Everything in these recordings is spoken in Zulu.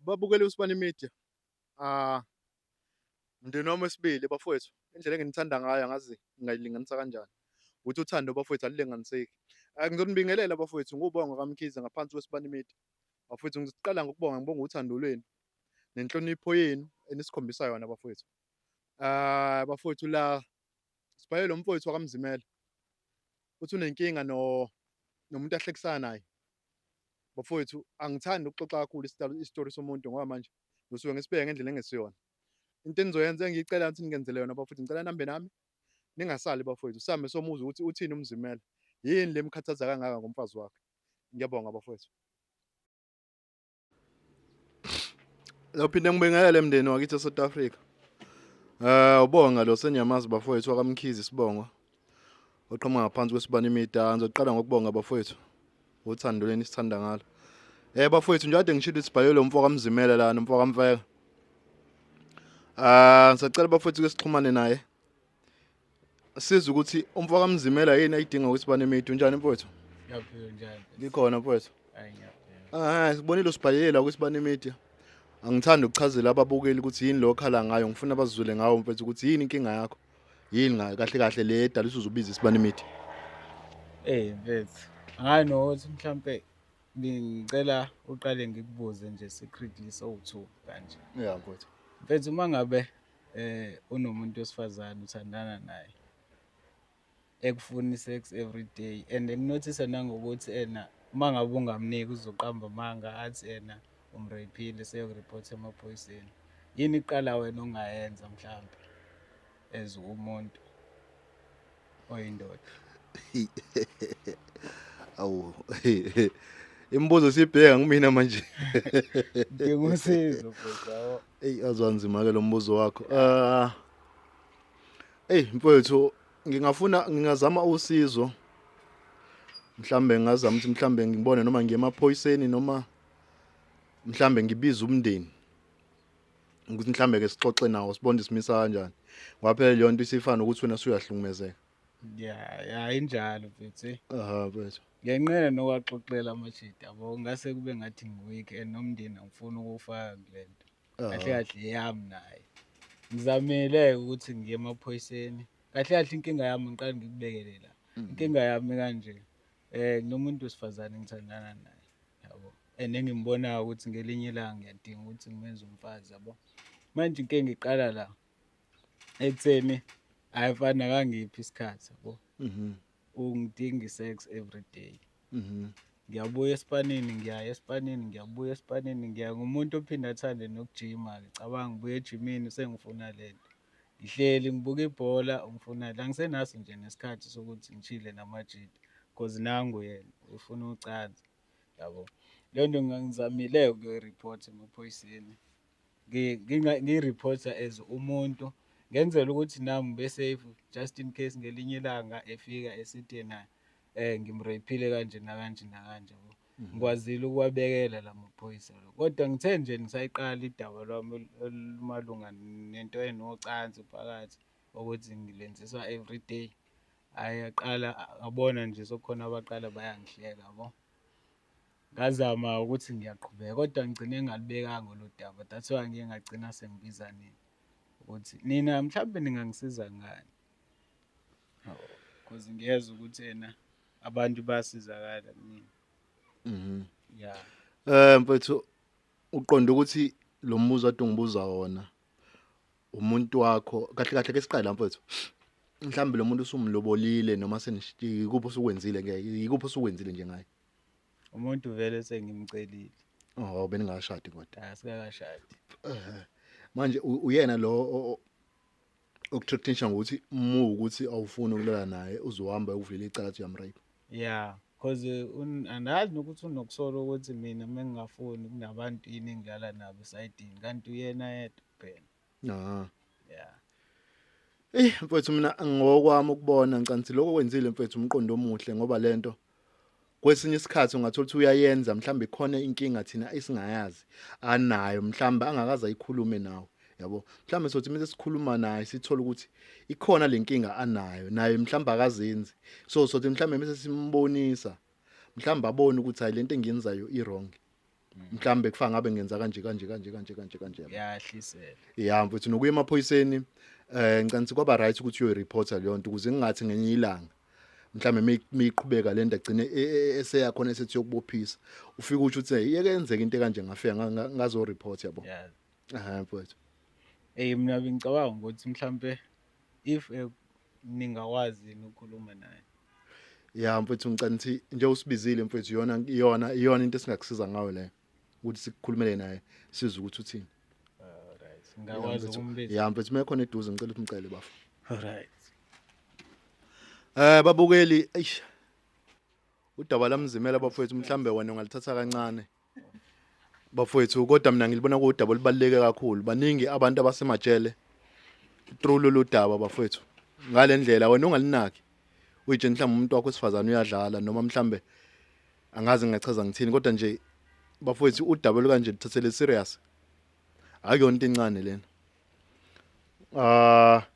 Babukele uSibani Media. Ah, mndeni wami wesibili bafowethu, indlela enginithanda ngayo angazi ngingayilinganisa kanjani. Ukuthi uthando bafowethu alulinganiseki. Ngizonibingelela bafowethu ngubonga kaMkhize ngaphansi kweSibani Media. Bafowethu ngizoqala ngokubonga ngibonga uthando lwenu nenhlonipho yenu enisikhombisa yona bafowethu. Bafowethu la sibhale lo mfowethu wakaMzimela uthi unenkinga no nomuntu ahlekisana naye. Bafowethu angithandi ukuxoxa kakhulu isitori somuntu ngoba manje ngisuke ngisibheke ngendlela engesiyona. Into enizoyenza engiyicela ukuthi ningenzele yona bafowethu ngicela nihambe nami ningasali bafowethu sihambe somuza ukuthi uthini uMzimela. Yini le emkhathaza kangaka ngomfazi wakhe. Ngiyabonga bafowethu. Lophinde ngibingelele mndeni wakithi eSouth Africa. Ubonga lo senyamazi bafowethu wakaMkhize isibongo. Oqhamuka ngaphansi kwesibani imida ngizoqala ngokubonga bafowethu. Uthando leni sithanda ngalo. Bafowethu nje kade ngishilo isibhayelo umfo kaMzimela la nomfo kaMfeka. Ngisacela bafowethu ke sixhumane naye. Sizwe ukuthi umfo kaMzimela yini ayidinga kwisibani imida unjani mfowethu? Ngiyaphila njani? Ngikhona mfowethu. Hayi ngiyaphila. Sibonile usibhalela kwisibani media. Angithandi ukuchazela ababukeli ukuthi yini lo khala ngayo, ngifuna bazizwele ngawo mfethu ukuthi yini inkinga yakho. Yini ngayo kahle kahle le edala usuzubiza isibani media. Eh mfethu, hayi nokuthi mhlampe ngicela uqale ngikubuze nje secretly sowu-two kanje. Yeah mfethu. Mfethu uma ngabe unomuntu wesifazane uthandana naye ekufuna i-sex every day and nginothisa nangokuthi ena uma ngabe ungamniki uzoqamba amanga athi ena umraphile seyokuripotha emaphoyiseni. Yini kuqala wena ongayenza mhlampe as umuntu oyindoda? Awu. Imibuzo sibheka ngimina manje. Ngidinga usizo mfethu yabo. Ey azwanzima ke lo mbuzo wakho. Ey mfowethu ngingafuna ngingazama usizo. Mhlambe ngingazama ukuthi mhlambe ngibone noma ngiye emaphoyiseni noma mhlambe ngibize umndeni. Ukuthi mhlambe ke sixoxe nawo sibone simisa kanjani. Ngoba phela leyo nto isifana ukuthi wena usuyahlukumezeka. Ya ya injalo mfethu. Aha mfethu. Ngiyanqena nokuwaxoxela amajita yabo ngase kube ngathi ngi-weak and nomndeni angifuni ukuwufaka kule nto. Kahle kahle eyami naye. Ngizamile-ke ukuthi ngiye emaphoyiseni. Kahle kahle inkinga yami ngiqale ngikubekele la. Inkinga yami kanje nginomuntu wesifazane engithandana naye yabo. And engimbonayo ukuthi ngelinye ilanga ngiyadinga ukuthi ngimenze umfazi yabo. Manje inkinga iqala la ekutheni hhayi mfana akangiphi isikhathi yabo. Ungidinga i-sex every day. Ngiyabuya esipanini ngiyaya esipanini ngiyabuya esipanini ngiya ngumuntu ophinde athande nokujima-ke. Cabanga ngibuya ejimini sengifuna le nto. Ngihleli ngibuka ibhola ungifuna le. Angisenaso nje nesikhathi sokuthi ngishile namajita cause nangu yena ufuna ucansi yabo. Leyo nto ngizamile-ke ukuyoyiriphotha emaphoyiseni. Ngiyiriphotha as umuntu ngenzela ukuthi nami ngibe safe just in case ngelinye ilanga efika esithi yena ngimreyiphile kanje nakanje nakanje yabo. Ngikwazile ukuwabekela la maphoyisa lo. Kodwa ngithe nje ngisayiqala idaba lwami olumalunga nento enocansi phakathi ukuthi ngilenziswa everyday. Hhayi aqala ngabona nje sekukhona abaqala bayangihleka yabo. Ngazama ukuthi ngiyaqhubeka kodwa ngigcine ngingalubekanga lolu daba. That's why ngiye ngagcina sengibiza nina ukuthi nina mhlampe ningangisiza ngani. Cause ngiyezwa ukuthi ena abantu bayasizakala kunina. Yeah. Mfethu uqonda ukuthi lo mbuzo ade ungibuza wona umuntu wakho kahle kahle ke siqale la mfethu. Mhlambe lo muntu usumlobolile noma ikuphi osukwenzile ke ikuphi osukwenzile nje ngaye? Umuntu vele sengimcelile. Oh beningashadi kodwa. Asikakashadi. Manje uyena lo okuthreatenisha ngokuthi mu ukuthi awufuni ukulala naye uzohamba uvulela icala athi uyamrape. Yeah, cause andazi nokuthi unokusola ukuthi mina mengingafuni kunabantu yini engilala nabo esayidini kanti uyena yedwa kuphela. Yeah. Mfethu mina ngokwami ukubona ngicansi lokho kwenzile mfethu umqondo omuhle ngoba lento kwesinye isikhathi ungathola ukuthi uyayenza mhlambe khona inkinga thina esingayazi anayo mhlambe angakaze ayikhulume nawe yabo. Mhlambe sothi mase sikhuluma naye sithola ukuthi ikhona lenkinga anayo naye mhlambe akazenzi, so sothi mhlambe mase simbonisa mhlambe abone ukuthi hayi lento engiyenzayo i wrong. Mhlambe kufana ngabe ngenza kanje kanje kanje kanje kanje kanje, yabo. Yahlisela. Ya mfethu, nokuya emaphoyiseni, ngicela ukuthi kwaba right ukuthi uyoyireporta leyo nto, ukuze ngingathi ngenye ilanga mhlambe miqhubeka lento agcine eseyakhona esethi yokubophisa, ufike usho ukuthi, "Hey, iyeke yenzeka into kanje, ngafika ngazo report," yabo. Aha mfethu. Ey, mina bengicabanga ukuthi mhlambe if ningakwazi ukukhuluma naye. Ya mfethu, ngicela ukuthi nje usibizile mfethu, iyona iyona iyona into esingakusiza ngayo leyo, ukuthi sikukhulumele naye, sizwe ukuthi uthini. Alright. Ya, Ngingakwazi mfethu. ukumbiza? Ya mfethu, mekhona eduze, ngicela ukuthi umcele, bafo. Alright. Babukeli, eish. Udaba lamzimela bafowethu, mhlambe wena ungalithatha kancane. Bafowethu, kodwa mina ngilibona kuwudaba olubaluleke kakhulu. Baningi abantu abasemajele through lolu daba bafowethu. Ngalendlela wena ungalinaki. Uyitshela mhlawumbe umuntu wakho wesifazane uyadlala, noma mhlambe angazi ngingachaza ngithini, kodwa nje bafowethu, udaba olukanje lithathele serious. Akuyona into encane lena. Ah,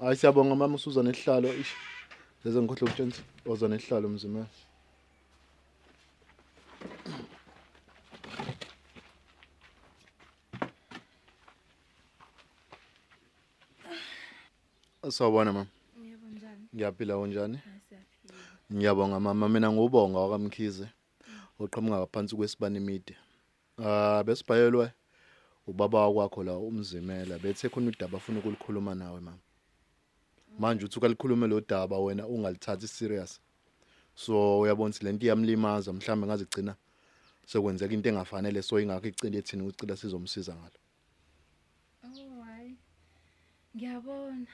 hayi, siyabonga mama, usuza nesihlalo. Ish. Leze ngikhohle ukutshela, oza nesihlalo mzimela. Sawubona mama. Yebo, njani? Ngiyaphila, unjani? Hayi, siyaphila. Ngiyabonga mama, mina ngubonga wakaMkhize, oqhamuka ngaphansi kwesibani media. Ah, besibhayelwe ubaba wakho la, umzimela, bethe khona udaba afuna ukulikhuluma nawe mama. Manje uthi ukalikhulume lo daba, wena ungalithathi serious. So uyabona ukuthi lento iyamlimaza, mhlambe ngaze gcina sekwenzeka into engafanele, so ingakho icile thina ucila sizomsiza ngalo. Oh, hayi. Ngiyabona.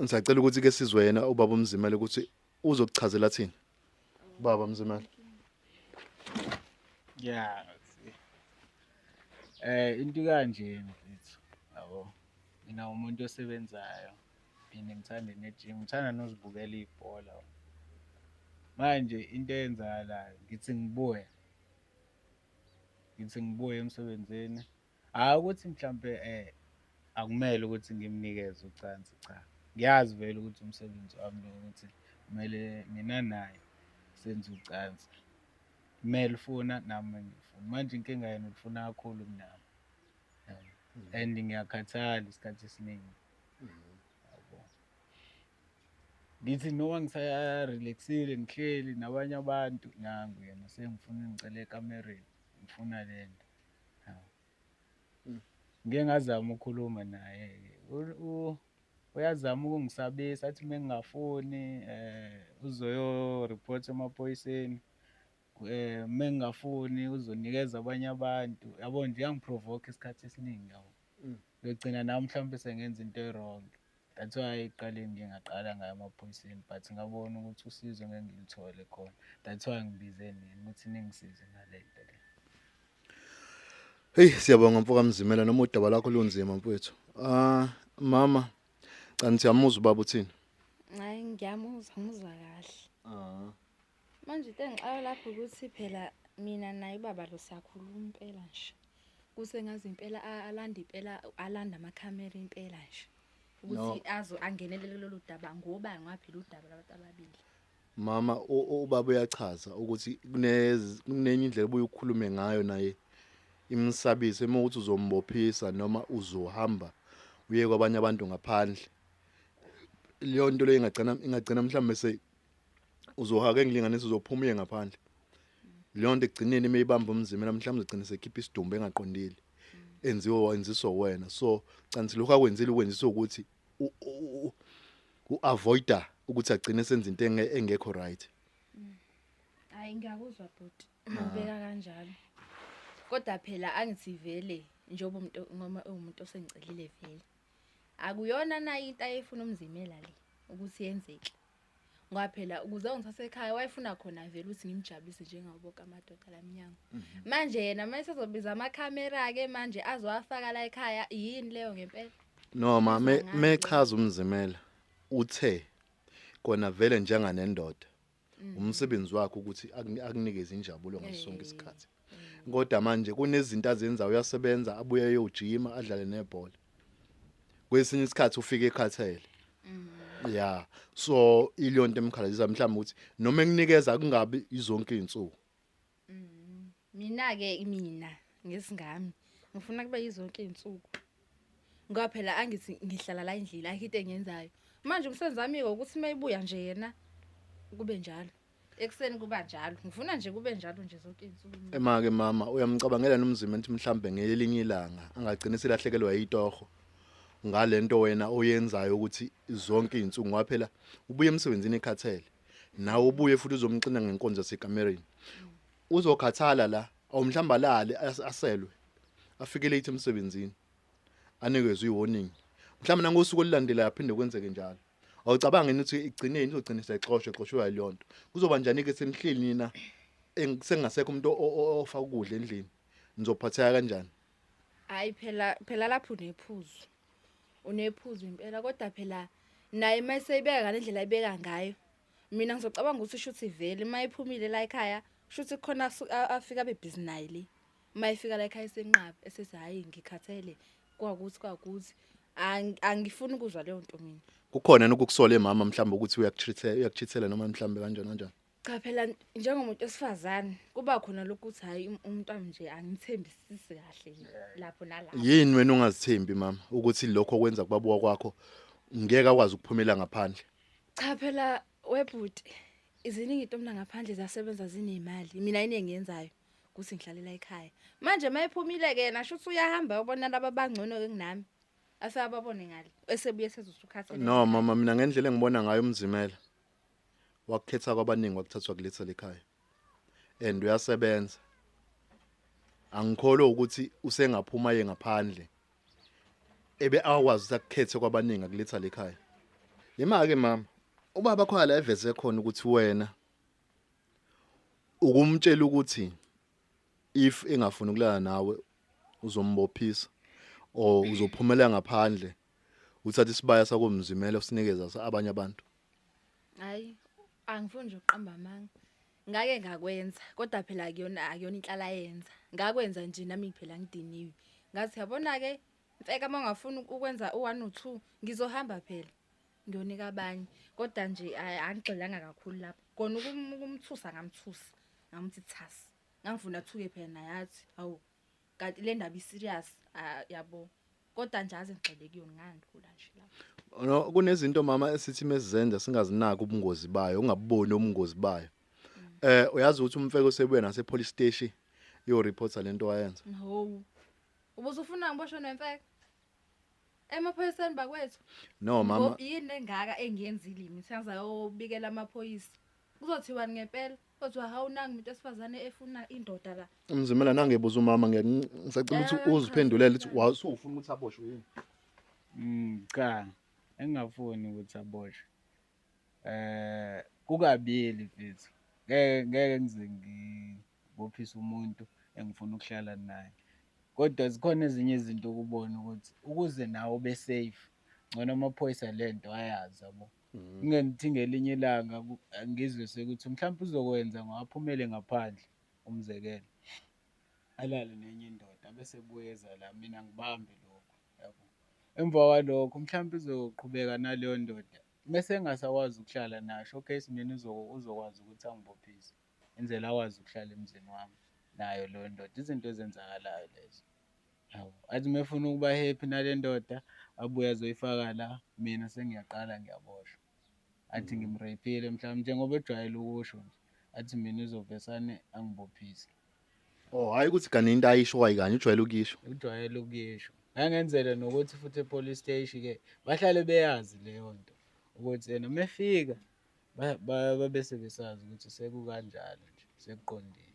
Ngisacela ukuthi ke sizwe yena ubaba umzimela ukuthi uzokuchazela thini. Baba Mzimela. Yeah. Into kanje mfethu, yabo. Mina umuntu osebenzayo. Phinde ngithande ne-gym, ngithanda nozibukela ibhola. Manje into eyenzakalayo, ngithi ngibuya, ngithi ngibuya emsebenzini, hhayi ukuthi mhlampe akumele ukuthi ngimnikeze ucansi, cha. Ngiyazi vele ukuthi umsebenzi wami lo, ukuthi kumele mina naye senze ucansi. Kumele ufuna nami ngifuna. Manje inkinga yena ulifuna kakhulu kunami. Yabo. And ngiyakhathala isikhathi esiningi. Yabo. Ngithi noma ngisa-relax-ile, ngihleli nabanye abantu, nangu yena sengifuna ngicela ekamereni, ngifuna le nto. Hawu. Ngike ngazama ukukhuluma naye-ke, uyazama ukungisabisa, athi uma ngingafuni uzoyo-report emaphoyiseni, uma ngingafuni uzonikeza abanye abantu, yabo nje uyangi-provoke isikhathi esiningi, yabo. Ngiyogcina nami mhlawumbe sengenza into e-wrong. That's why ekuqaleni ngike ngaqala ngaya emaphoyiseni, but ngabona ukuthi usizo ngeke ngilithole khona. That's why ngibize nina ukuthi ningisize ngale nto le. Hey, siyabonga mfoka Mzimela, noma udaba lakho lunzima mfowethu. Ah mama, cha, siyamuzwa ubaba uthini? Hayi, ngiyamuzwa, ngimuzwa kahle. Ah. Manje into engixaka lapho ukuthi phela mina naye ubaba lo siyakhuluma impela nje. Kusengazi impela alanda impela, alanda amakhamera impela nje. Ukuthi azo angenelele lolu daba, ngoba ngaphela udaba labantu ababili. Mama, ubaba uyachaza ukuthi kunenye indlela obuye ukhulume ngayo naye, imsabise uma ukuthi uzombophisa noma uzohamba uye kwabanye abantu ngaphandle. Leyo nto leyo ingagcina mhlawumbe se uzohaka engilinganisa, uzophuma uye ngaphandle. Leyo nto egcineni imeyibamba umzimela, mhlawumbe ugcine sekhipha isidumbu engaqondile, enziwe wenziswa wena. So cansi lokho akwenzile ukwenziswa ukuthi u-avoida ukuthi agcine senza into engekho right. Hayi, ngiyakuzwa bhuti. Ubeka kanjalo. Kodwa phela angithi vele njengoba umuntu ngoma umuntu osengicelile vele. Akuyona na into ayefuna umzimela le ukuthi yenzeke? Ngoba phela ukuze ungithathe ekhaya wayefuna khona vele ukuthi ngimjabulise njengawo bonke amadoda la emnyango. Manje yena mayesezobiza amakhamera ke manje azowafaka la ekhaya, yini leyo ngempela? Noma Ngizwa ngayo. mechaza umzimela, uthe kona vele njenganendoda umsebenzi wakhe ukuthi akunikeze injabulo ngaso sonke isikhathi, kodwa manje kunezinto azenzayo, uyasebenza, abuye eyojima, adlale nebhola, kwesinye isikhathi ufike ekhathele. Yeah, so ilonto emkhalazisa mhlawumbe ukuthi noma ekunikeza kungabi izonke izinsuku. Mina ke mina ngesingami ngifuna kube yizonke izinsuku. Ngoba phela angithi ngihlala la endlini, ayikho into engiyenzayo. Manje umsebenzi wami ukuthi mayibuya nje yena kube njalo. Ekuseni kuba njalo. Ngifuna nje kube njalo nje zonke izinsuku. Ema ke mama, uyamcabangela nomzimba ukuthi mhlambe ngelinye ilanga angagcina selahlekelwa yitoho ngalento wena oyenzayo ukuthi zonke izinsuku, ngoba phela ubuye emsebenzini ekhathele, nawe ubuye futhi uzomxina ngenkonzo yasekamereni, uzokhathala la, awumhlamba lale aselwe afike late emsebenzini, anikezwe i-warning, mhlawumbe nangosuku olulandelayo aphinde kwenzeke njalo. Awucabangi ukuthi igcineni izogcina sexoshwe exoshwe leyo nto? Kuzoba njani ke senihleli nina, sengasekho umuntu ofaka ukudla endlini? Nizophatheka kanjani? Hayi phela, phela lapho unephuzu. Unephuzu impela, kodwa phela naye mayeseyibeka ngalendlela ayibeka ngayo, mina ngizocabanga ukuthi shuthi vele mayiphumile la ekhaya, shuthi khona afika abe busy naye le. Mayifika la ekhaya esenqaba esethi hayi ngikhathele, kwakuthi kwakuthi angifuni ukuzwa leyo nto mina. Kukhona nokukusola emama mhlawumbe ukuthi uyakuchithela, uyakuchithela noma mhlawumbe kanjani kanjani? Cha phela, njengomuntu wesifazane kuba khona lokuthi hayi umuntu wami nje angithembisisi kahle nje lapho nalapho. Yini wena ungazithembi mama ukuthi lokho kwenza kubabuka kwakho ngeke akwazi ukuphumela ngaphandle? Cha phela webhuti, iziningi into mina ngaphandle zasebenza zinemali. Mina yini engiyenzayo ukuthi ngihlalela ekhaya. Manje mayephumile ke yena shuthi uyahamba uyobona laba abangcono ke kunami. Asababone ngale. Esebuye sezosukhathele. No mama, mina ngendlela engibona ngayo uMzimela wakukhetha kwabaningi, wakuthathwa kuletha lekhaya and uyasebenza. Angikholwa ukuthi usengaphuma ye ngaphandle ebe akwazi ukuthi akukhethe kwabaningi akuletha lekhaya. Yima ke mama, ubaba khona la eveze khona ukuthi wena ukumtshela ukuthi if engafuni ukulala nawe uzombophisa or uzophumela ngaphandle uthathe isibaya sakomzimela usinikeza abanye abantu. Hayi, angifuni nje ukuqamba amanga. Ngake ngakwenza, kodwa phela akuyona akuyona inhlala yenza. Ngakwenza nje nami phela ngidiniwe. Ngathi yabona ke mfeka, uma ungafuni ukwenza u1 u2 ngizohamba phela ngiyonika abanye, kodwa nje angigxilanga kakhulu lapho. Kona ukumthusa ngamthusa, ngamthi thasi. Ngangifuna athuke phela naye athi hawu kanti le ndaba i-serious, yabo. Kodwa nje aze ngigxile kuyona, ngangidlula nje lapho. No, kunezinto mama esithi mezizenza singazinaki ubungozi bayo, ungabuboni ubungozi bayo. Uyazi ukuthi umfeko sebuya nase police station yo reporter lento wayenza. Hawu. Ubusufuna ngiboshwe nemfeka? Emaphoyiseni bakwethu. No mama, Yini engaka engiyenzile mina sengizayobikela amaphoyisa? Kuzothiwani ngempela? Kuthiwa hawu nangu umuntu esifazane efuna indoda la. Umzimela nangebuza umama, ngisacela ukuthi uziphendulele ukuthi wasufuna ukuthi aboshwe yini. Cha, engingafuni ukuthi aboshwe. Kukabili mfethu. Ngeke ngeke ngize ngibophise umuntu engifuna ukuhlala naye. Kodwa zikhona ezinye izinto okubona ukuthi ukuze nawe ube safe, ngcono amaphoyisa lento ayazi yabo. Kungengithi ngelinye ilanga ngizwe sekuthi mhlawumpe uzokwenza ngoba aphumele ngaphandle, umzekelo, alale nenye indoda bese ebuye eza la, mina ngibambe lokho yabo. Emva kwalokho mhlawumpe uzoqhubeka naleyo ndoda mese engasakwazi ukuhlala naye, showcase mina uzokwazi ukuthi angibophise enzela akwazi ukuhlala emzini wami nayo leyo ndoda. Izinto ezenzakalayo lezo. Yabo, athi uma efuna ukuba happy nale ndoda abuye azoyifaka la, mina sengiyaqala ngiyaboshwa. Athi ngimreyiphile mhlawumbe, njengoba ejwayele ukusho nje, athi mina uzovesane angibophise. Oh, hayi ukuthi kani into ayisho kanye ujwayele ukuyisho. Ujwayele ukuyisho. Ngangenzela nokuthi futhi e-police station ke bahlale beyazi leyo nto ukuthi yena uma efika babe sebesazi ukuthi sekukanjalo nje, sekuqondile.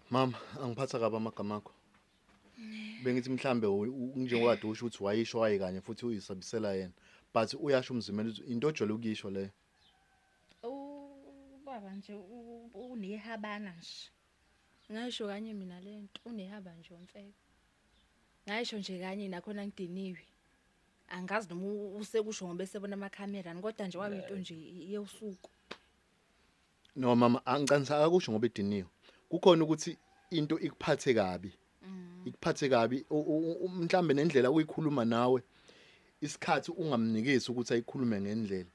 Mama, angiphatha kabi amagama akho. Bengithi mhlambe njengoba kade usho ukuthi wayisho waye kanye futhi uyisabisela yena. But uyasho umzimela ukuthi into ojwayele ukuyisho leyo. Ubaba nje unehabana nje. Ngayisho kanye mina lento, unehaba nje umfeka. Ngayisho nje kanye nakhona ngidiniwe. Angazi noma usekusho ngoba esebona amakhamera, kodwa nje wabe into nje yosuku. No mama, angicanisa akakusho ngoba ediniwe. Kukhona ukuthi into ikuphathe kabi. Ikuphathe kabi mhlambe nendlela uyikhuluma nawe. Isikhathi ungamnikezi ukuthi ayikhulume ngendlela.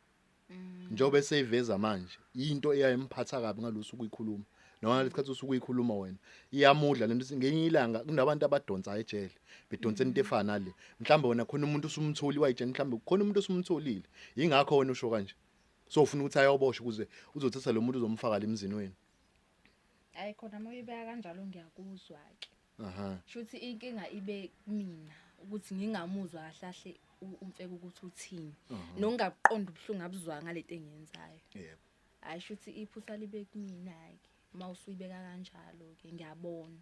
Njengoba eseyiveza manje, into eyayimphatha kabi ngalosuku uyikhuluma. Noma ngalesikhathi usuke uyikhuluma wena, iyamudla lento ukuthi ngelinye ilanga kunabantu abadonsa ejele, bedonsa into efana nale. Mhlawumbe wena khona umuntu usumtholi wayitshela mhlawumbe khona umuntu osumtholile. Yingakho wena usho kanje. So ufuna ukuthi ayoboshwa ukuze uzothatha lo muntu uzomfaka la emzini wenu. Hayi khona uma uyibeka kanjalo ngiyakuzwa-ke. Aha. Shuthi inkinga ibe kumina ukuthi ngingamuzwa kahle kahle uMfeka ukuthi uthini. Nokungabuqondi ubuhlungu abuzwayo ngalento engiyenzayo. Yebo. Hhayi shuthi iphutha libe kumina-ke. Uma usuyibeka kanjalo-ke ngiyabona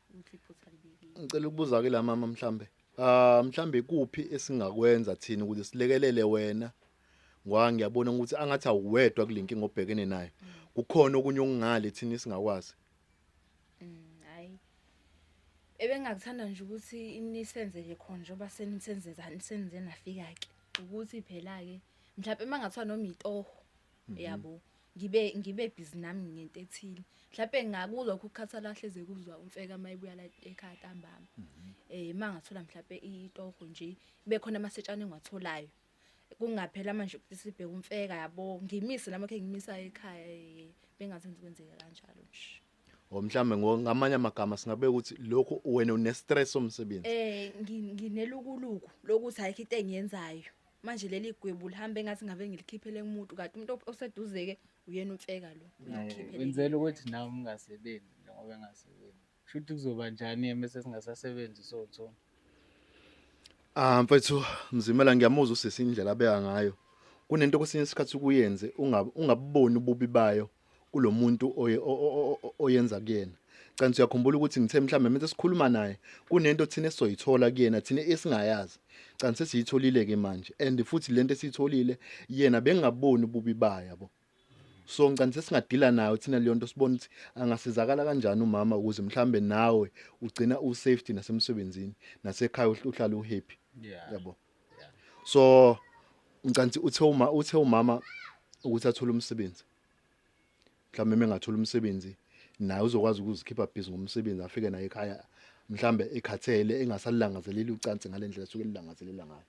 ukuthi iphutha libe kimi. Ngicela ukubuza ke la mama mhlambe. Ah mhlambe kuphi esingakwenza thina ukuze silekelele wena ngoba ngiyabona ukuthi angathi awuwedwa kulenkinga obhekene nayo. Kukhona okunye okungale thina esingakwazi. Hhayi. Ebengingakuthanda nje ukuthi nisenzele khona njengoba senisenze nisenze nafika-ke. Ukuthi phela-ke mhlampe uma kungathiwa noma itoho yabo ngibe busy nami ngento ethile. Mhlampe ngingakuzwa lokhu ukukhathala ahleze kuzwa uMfeka uma ebuya la ekhaya ntambama. Uma ngathola mhlampe itoho nje kube khona amasetshana engiwatholayo. Kungaphela manje ukuthi sibheke uMfeka yabo ngimise nami lokhu engimisa ekhaya bengathi kwenzeka kanjalo nje. Or mhlambe ngamanye amagama singabeka ukuthi lokhu wena une stress somsebenzi. Nginelukuluku lokuthi ayikho into engiyenzayo. Manje leli gwebu lihambe engathi ngabe ngilikhiphele kumuntu kanti umuntu oseduze-ke uyena uMfeka lo. Ulikhiphele Wenzela kuyena. ukuthi nawe ungasebenzi njengoba engasebenzi. Kusho ukuthi kuzoba njani mase singasasebenzi sowu-two? Ah mfethu Mzimela ngiyamuzwa usisi indlela abeka ngayo. Kunento kwesinye isikhathi ukuyenze ungabuboni ububi bayo kulomuntu oyenza kuyena. Cansi uyakhumbula ukuthi ngithe mhlambe mase sikhuluma naye kunento thina esizoyithola kuyena thina esingayazi. Cansi sesiyitholile ke manje and futhi lento esiyitholile yena bengaboni ububi bayo yabo. So ngicela sesingadila nayo thina leyo nto sibone ukuthi angasizakala kanjani umama ukuze mhlambe nawe ugcina u safety nasemsebenzini nasekhaya uhlale u happy. Yabo. So ngicela uthe umama ukuthi athole umsebenzi. Mhlambe mengathola umsebenzi naye uzokwazi ukuzikhipha busy ngomsebenzi afike naye ekhaya mhlambe ekhathele engasalilangazeleli ucansi ngalendlela asuke elilangazelela ngayo.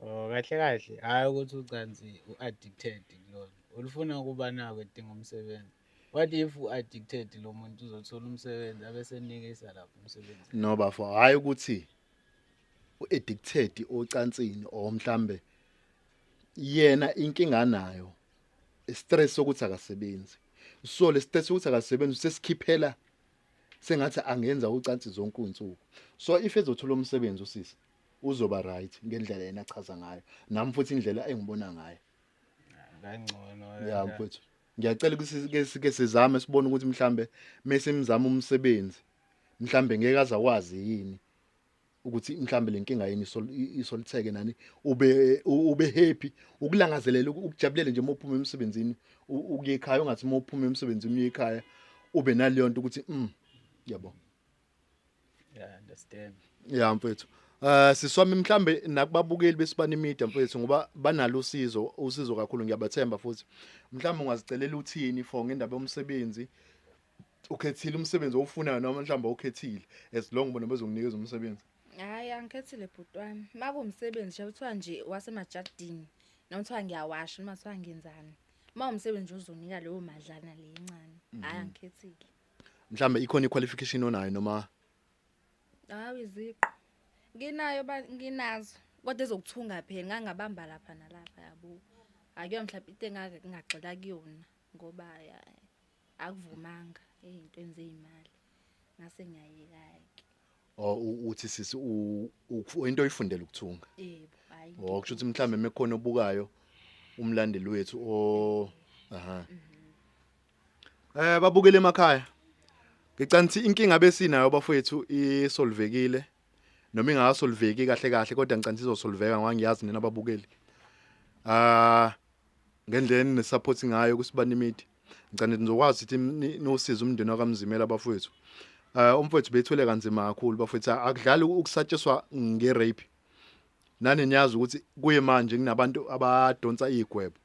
Oh kahle kahle hayi ukuthi ucansi u-addicted kulona. Ulufuna ukuba nako edinga umsebenzi. What if u-addicted lo muntu uzothola umsebenzi abe senikisa lapho umsebenzi? No bafo, hayi ukuthi u-addicted ocansini or mhlambe yena inkinga nayo stress sokuthi akasebenzi. So le stress sokuthi akasebenzi sesikhiphela sengathi angenza ucansi zonke insuku. So if ezothola umsebenzi usisi uzoba right ngendlela yena achaza ngayo. Nami futhi indlela engibona ngayo. Kangcono. Ya mfowethu. Ngiyacela ukuthi sike sizame sibone ukuthi mhlambe mesimzama umsebenzi mhlambe ngeke azakwazi yini ukuthi mhlambe lenkinga yini isolitheke nani ube happy ukulangazelela ukujabulela nje uma uphuma emsebenzini ukuye ekhaya ungathi uma uphuma emsebenzini uye ekhaya ube naleyo nto ukuthi yabo. Yeah, understand. Ya mfethu. Siswami mhlambe nakubabukeli besibani media mfethu ngoba banalo usizo kakhulu ngiyabathemba futhi. Mhlambe ungazicelela uthini for ngendaba yomsebenzi? Ukhethile umsebenzi owufunayo noma mhlambe awukhethile as long bona bezokunikeza umsebenzi? Hayi angikhethile bhuti wami. Makuwumsebenzi nje kuthiwa nje wasemajardini noma kuthiwa ngiyawasha noma kuthiwa ngenzani. Uma umsebenzi uzonika leyo madlana le encane. Hayi angikhethile. Mhlambe ikhona iqualification onayo noma? Hayi iziqu. Nginayo nginazo. Kodwa ezokuthunga phela ngangabamba lapha nalapha yabo. Akuyona mhlawumbe into engake ngagxila kuyona ngoba akuvumanga ezintweni zezimali. Ngase ngiyayeka-ke. Oh uthi sisi into oyifundela ukuthunga. Yebo, hayi. Oh kusho ukuthi mhlambe mekhona obukayo umlandeli wethu o aha. Babukele emakhaya. Ngicela ukuthi inkinga besinayo bafowethu isolvekile noma ingasolveki kahle kahle kodwa ngicela ukuthi izosolveka ngoba ngiyazi nina ababukeli. Ngendlela enine-support ngayo kusibani media. Ngicela ukuthi nizokwazi ukuthi nosize umndeni wakaMzimela bafowethu. Umfowethu bethwele kanzima kakhulu bafowethu akudlali ukusatshiswa nge-rape. Nani niyazi ukuthi kuye manje kunabantu abadonsa igwebo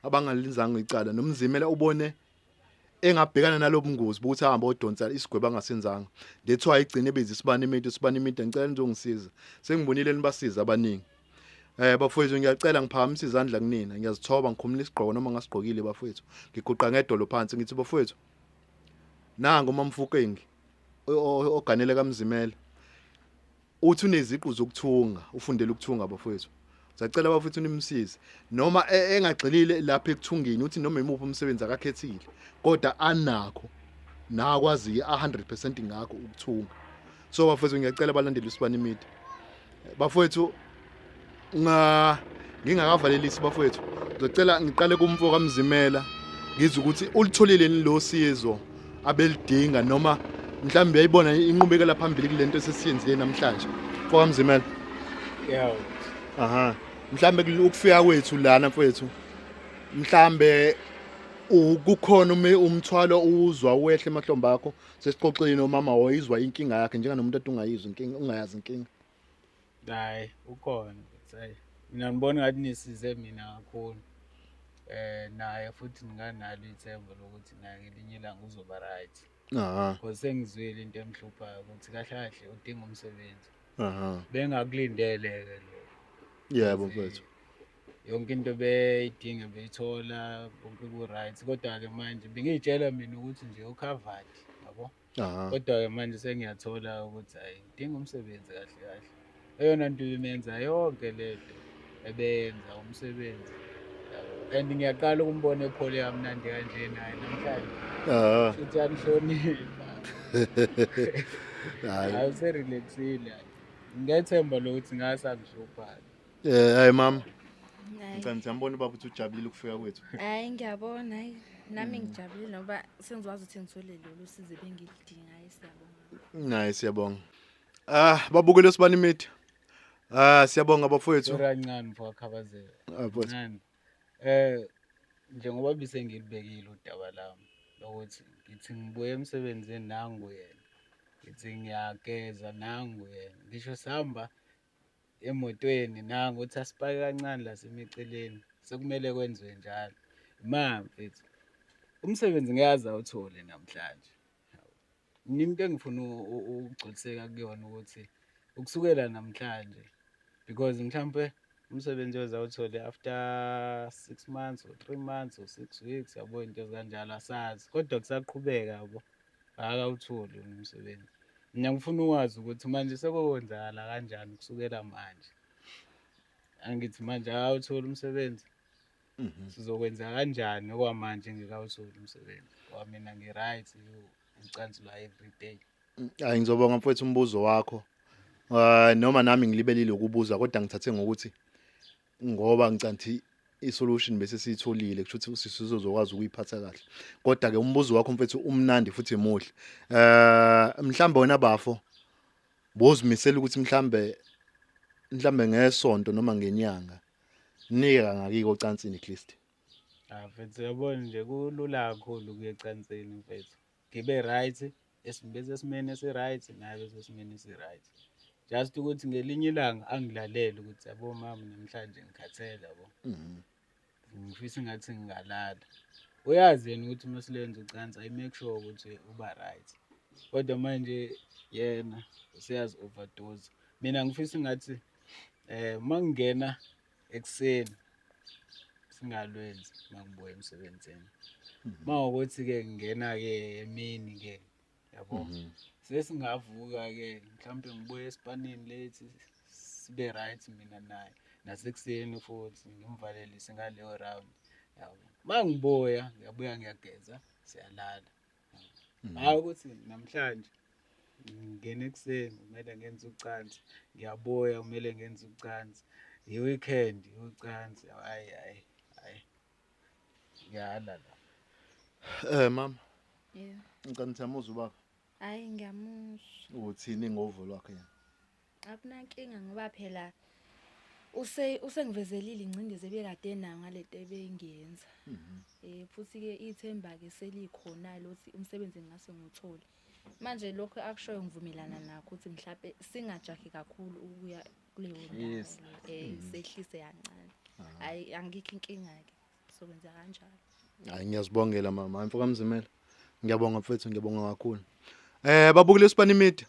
abangalinzanga icala noMzimela ubone engabhekana nalobungozi ukuthi ahambe odonsa isigwebo angasenzanga. That's why igcine ebiza isibani media, isibani media ngicela nizongisiza. Sengibonile nibasiza abaningi. Bafowethu, ngiyacela ngiphakamisa izandla kunina, ngiyazithoba, ngikhumula isigqoko noma ngasigqokile bafowethu. Ngiguqa ngedolo phansi ngithi bafowethu, nangu uMamfukeng oganele kaMzimela. Uthi uneziqu zokuthunga, ufundela ukuthunga bafowethu. Siyacela bafowethu nimsize. Noma engagxilile lapha ekuthungeni, uthi noma imuphi umsebenzi akakhethile, kodwa anakho nakwazi 100% ngakho ukuthunga. So bafowethu, ngiyacela abalandeli uSibani Media. Bafowethu, nga ngingakavalelisi bafowethu, ngizocela ngiqale kumfo kaMzimela, ngizwe ukuthi ulitholile yini lo sizo abelidinga, noma mhlawumbe uyayibona inqubekela phambili kulento esesiyenzile namhlanje. Mfo kaMzimela. Yawo. Aha. Mhlambe ukufika kwethu lana mfowethu, mhlambe kukhona umthwalo uzwa wehle emahlombe akho. Sesixoxile nomama, wayizwa inkinga yakhe njenganomuntu ade ungayizwa inkinga, ungayazi inkinga. Hayi, ukhona futhi, hayi. Mina ngibona ngathi nisize mina kakhulu. Naye futhi nginganalo ithemba lokuthi naye ngelinye ilanga uzoba right. Because sengizwile into emhluphayo ukuthi kahle kahle udinga umsebenzi. Bengakulindele-ke lokho. Yebo mfowethu. Yonke into beyidinga beyithola, konke ku-right. Kodwa-ke manje bengiy'tshela mina ukuthi nje u-covered, yabo. Kodwa-ke manje sengiyathola ukuthi hhayi, ngidinga umsebenzi kahle kahle. Eyona nto ibimenza yonke le nto ebeyenza umsebenzi. Yabo. And ngiyaqala ukumbona ephole kamnandi kanje naye namhlanje. Futhi uyanihlonipha. Hayi. Hayi, use-relax-ile. Ngiyethemba lokuthi ngase angihlupha. Hayi mama. Hayi. Ngicela ngiyambona ubaba ukuthi ujabulile ukufika kwethu. Hayi, ngiyabona, hayi nami ngijabulile ngoba sengizwazi ukuthi ngithole lolu sizo ebengilidinga. Hayi, siyabonga. Naye siyabonga. Ah, babukele Sibani Media. Ah, siyabonga bafowethu. Sorry kancane mfo kaKhabazela. Ah, mfowethu. Kancane. Njengoba bese ngilibekile udaba lami lokuthi ngithi ngibuye emsebenzini nangu yena. Ngithi ngiyageza nangu yena. Ngisho sihamba emotweni nangu, uthi asipake kancane la simiceleni. Sekumele kwenziwe njalo. Ma mfethu, umsebenzi ngiyazi awuthole namhlanje. Mina into engifuna ukugculiseka kuyona ukuthi ukusukela namhlanje, because mhlampe umsebenzi ozawuthole after 6 months or 3 months or 6 weeks, yabo, into ezikanjalo asazi, kodwa kusaqhubeka, yabo, akawutholi umsebenzi. Mina ngifuna ukwazi ukuthi manje sekokwenzakala kanjani kusukela manje. Angithi manje akawutholi umsebenzi, sizokwenza kanjani okwamanje ngikawutholi umsebenzi? Ngoba mina ngi-right, ucansi lwa every day. Hayi, ngizobonga mfowethu umbuzo wakho. Noma nami ngilibelile ukubuza, kodwa ngithathe ngokuthi ngoba ngicanthi i-solution bese siyitholile, kusho ukuthi usisi uzokwazi ukuyiphatha kahle. Kodwa ke umbuzo wakho mfethu umnandi futhi muhle. Mhlambe wena bafo bozimisela ukuthi mhlambe ngesonto noma ngenyanga nike kangaki ocansini at least. Ah mfethu, uyabona nje kulula kakhulu ukuya ecansini mfethu. Ngibe right, bese esimeni esi-right, naye bese esimeni esi-right. Just ukuthi ngelinye ilanga angilalele ukuthi yabo mama namhlanje ngikhathele, yabo. Ngifisa ngathi ngingalala. Uyazi yena ukuthi uma silenza ucansi I make sure ukuthi uba right. Kodwa manje yena useyazi overdose. Mina ngifisa ngathi uma ngingena ekuseni singalwenzi uma ngibuya emsebenzini. Uma ukuthi-ke ngingena-ke emini-ke, yabo, sesingavuka-ke mhlawumbe ngibuye esipanini late, sibe right mina naye, nasekuseni futhi ngimvalelise ngaleyo round, yabo. Uma ngibuya ngiyabuya ngiyageza, siyalala. Hhayi ukuthi namhlanje ngingena ekuseni kumele ngenze ucansi, ngiyabuya kumele ngenze ucansi, i-weekend ucansi, hhayi hhayi hhayi, ngiyala la. Mama. Yebo. Ngicela ukuthi uyamuzwa ubaba? Hhayi, ngiyamuzwa. Uthini ngovo lwakhe yena? Akunankinga ngoba phela usengivezelile ingcindezi ebekade enayo ngalento ebengiyenza. Futhi-ke ithemba-ke selikhona lokuthi umsebenzi ngingase ngiwuthole. Manje lokho akushoyo ngivumelana nakho ukuthi mhlampe singajahi kakhulu ukuya kuleyo ndawo. Sehlise kancane. Hhayi, angikho inkinga-ke. Sokwenza kanjalo. Hayi, ngiyazibongela mama. Mfo kaMzimela. Ngiyabonga mfethu, ngiyabonga kakhulu. Babukele Sibani Media.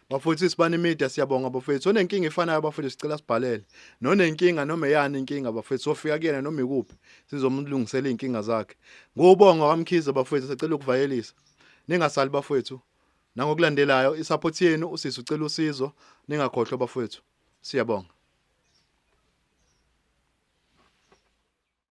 Bafowethu Isibani Media siyabonga bafowethu. Onenkinga efanayo bafowethu sicela sibhalele. Nonenkinga noma eyani inkinga bafowethu sofika kuyena noma ikuphi sizomlungisela izinkinga zakhe. Ngubonga kwaMkhize bafowethu sicela ukuvayelisa. Ningasali bafowethu. Nangokulandelayo isupport yenu usisi ucela usizo ningakhohlwa bafowethu. Siyabonga.